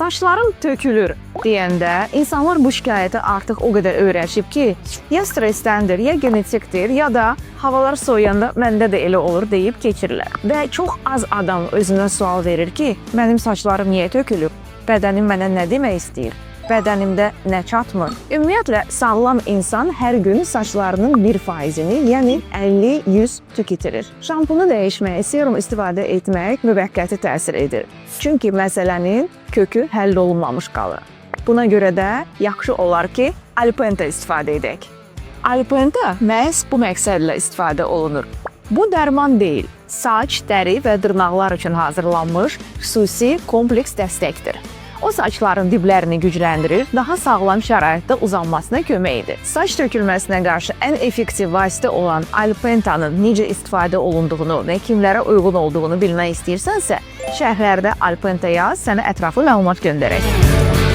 Saçlarım tökülür deyəndə insanlar bu şikayətə artıq o qədər öyrəşib ki, ya stressdəndir, ya genetikdir, ya da havalar soyuyanda məndə də elə olur deyib keçirlər. Və çox az adam özünə sual verir ki, mənim saçlarım niyə tökülür? Bədənim mənə nə demək istəyir? Bədənimdə nə çatmır? Ümumiyyətlə, sağlam insan hər gün saçlarının 1%-ni, yəni 50-100 tük itirir. Şampunu dəyişmək, serum istifadə etmək müvəqqəti təsir edir. Çünki məsələnin kökü həll olunmamış qalır. Buna görə də yaxşı olar ki, Alpenta istifadə edək. Alpenta məhz bu məqsədlə istifadə olunur. Bu dərman deyil, saç, dəri və dırnaqlar üçün hazırlanmış xüsusi kompleks dəstəkdir. O saçların diblərini gücləndirir, daha sağlam şəraitdə uzanmasına kömək edir. Saç tökülməsinə qarşı ən effektiv vasitə olan Alpentanın necə istifadə olunduğunu və kimlərə uyğun olduğunu bilmək istəyirsənsə, şərhlərdə Alpenta yaz, sənə ətraflı məlumat göndərək.